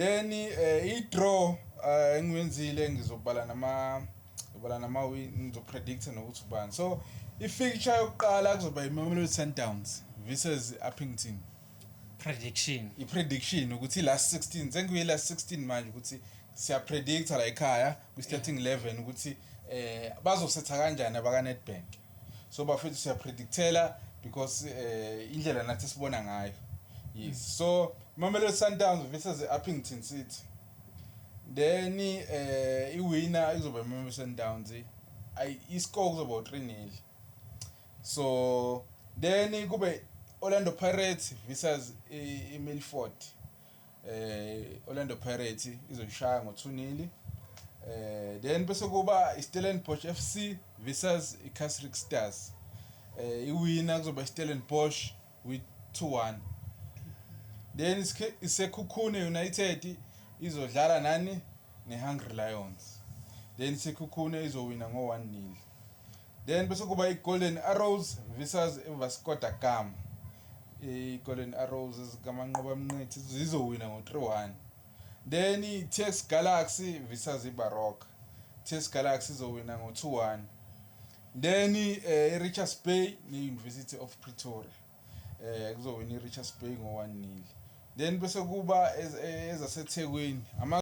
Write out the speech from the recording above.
Then i-draw engiyenzile, ngizobala nama win, ngizo-predict nokuthi ubani. So i-fixture yokuqala kuzoba i-Mamelodi Sundowns versus Upington. Prediction. I-prediction ukuthi i-last 16, sengikuyi last 16 manje, ukuthi siya-predicta la ekhaya kwi-starting 11 ukuthi bazosetha kanjani abaka Nedbank. So bafethu, siya-predictela because indlela nathi sibona ngayo, yes. So Mamelodi Sundowns versus Upington City, then i-winner izoba Mamelodi Sundowns, ay i-score kuzoba u3-0. So then kube Orlando Pirates versus iMilford. Orlando Pirates izoshaya ngo2-0. Then bese kuba iStellenbosch FC versus iCasric Stars. I-winner kuzoba iStellenbosch with 2-1. Then iSekhukhune United izodlala nani? NeHungry Lions. Then iSekhukhune izowina ngo1-0. Then bese kuba iGolden Arrows versus iVasco da Gama. IGolden Arrows ezikaManqoba Mnqithi zizowina ngo3-1. Then iTS Galaxy versus iBaroka, TS Galaxy izowina ngo2-1. Then iRichards Bay neUniversity of Pretoria, kuzowina iRichards Bay ngo1-0. Then bese kuba ezaseThekwini ama